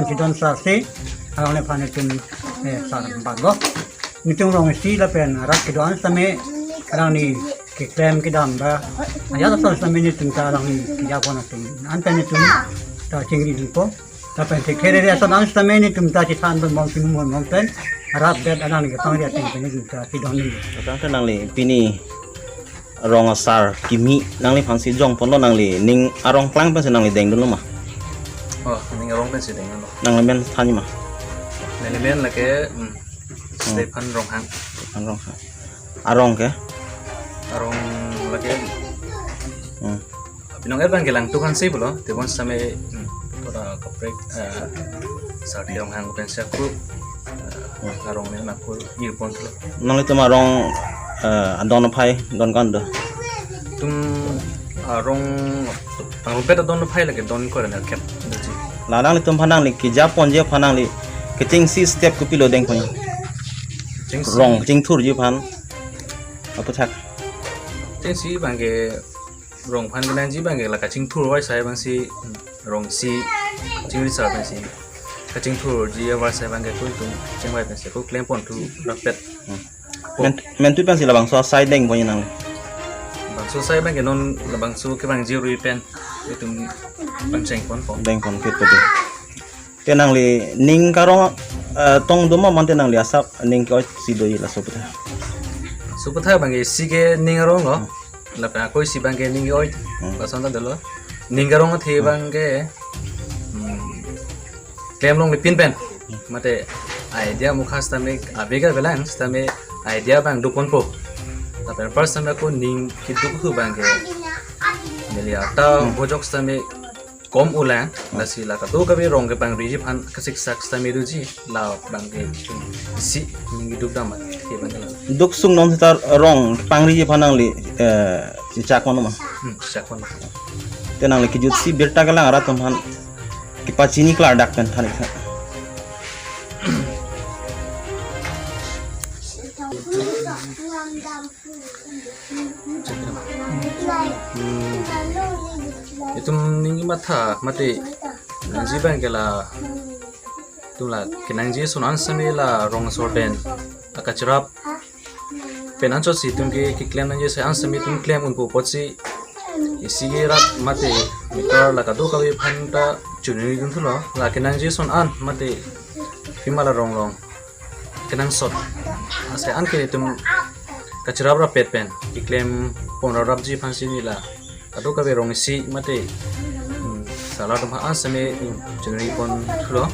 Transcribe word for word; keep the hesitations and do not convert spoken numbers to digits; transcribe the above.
Kidon sar si, alangliphan netum, eh, sar bak lo. Netum rong isi lapen arat kedo-an sitame, alangli keklem kedam ba, ajat ason sitame netum ta alangli kejapon atum. Anpen netum ta chingri dun po. Lapen thekthe re ason an sitame netum ta chethan pon bom, chimum pon bom pen, rapdet alangli kepangri ateng pen netum ta chedondun. Tangte nangli pini rong asar kimi nangliphan si jongponlo, nangli ning arong klang pensi nangli dengdunlo ma? Oh, ning arong pensi dengdunlo. Nangli men thanji ma? Neli men lake, hmm, Stephen Ronghang. Stephen Ronghang. Arong ke? Arong lake, Hmm. Binong er bang ke Langtuk Hanse pulo, tebon sitame, hmm, ora kaprek, eh, Sardi Ronghang pensi ako, eh, arong ne ako irpon pulo. Nanglitum arong, eh, adon aphai don ko-an do? Tum arong pangrumpet adon aphai lake don ko-an kep doji. La nanglitum aphan nangli kejaponji aphan nangli kechengsi step kopilo dengpon? Chengsi. Rong chingthurji aphan. Aputhak. Chengsi bang ke rong aphan kenangji bang ke la kachingthur vai sai bang si, hmm, rong isi chingri sar pensi kachingthurji avar sai bang ke ako netum chengvai pensi ako klempon thu rapet. Hmm. Men, mentui pensi labangso asai dengpon nang? Bangso asai bang ke non labangso kevangji arui pen netum pangchengponpo. Dengpon pit padi. Te nangli ning karong, eh, tong do ma, mate nangli asap ning ke-oi si doji laso aputhak? Laso aputhak bang ke isi ke ning arong lo. Hmm. Lapen ako isi bang ke ning ke-oi. Hmm. Lason ta dolo. Ning karong athe, hmm, bang ke, hmm, klem longle pin pen. Mate idea mukha sitame ave kavelang sitame idea bang doponpo. Lapen first sitame ako ning keduk thu bang ke neli ata, hmm, bojok sitame kom ulang, lasi la kadokave rong kepangriji aphan kasiksak sitame doji, la bang ke isi ning keduk dam ke bang ke la. Duk sung non seta rong kepangriji aphan nangli, eh, chechak mano ma? Hmm, chechak mano. Te nangli kejut si birta kelang arat atum aphan kepachini klardak pen than ik tha. Hmm. Itum ning kematha mate nangji bang ke la, itum la kenangji ason an sitame la rong asor pen akacharap pen anchot si itum ke keklem nangji asai an sitame itum klem unpo apotsi isi ke rat mate meter la kadokave aphan ta chunri dun thulo, la kenangji ason an mate pima la rong rong kenangsot asai an ke itum kacharap rapet pen keklempon rap rapji aphan si neli la kadokave rong isi mate, hmm, sala atum aphan sitame, hmm, chunripon thulo.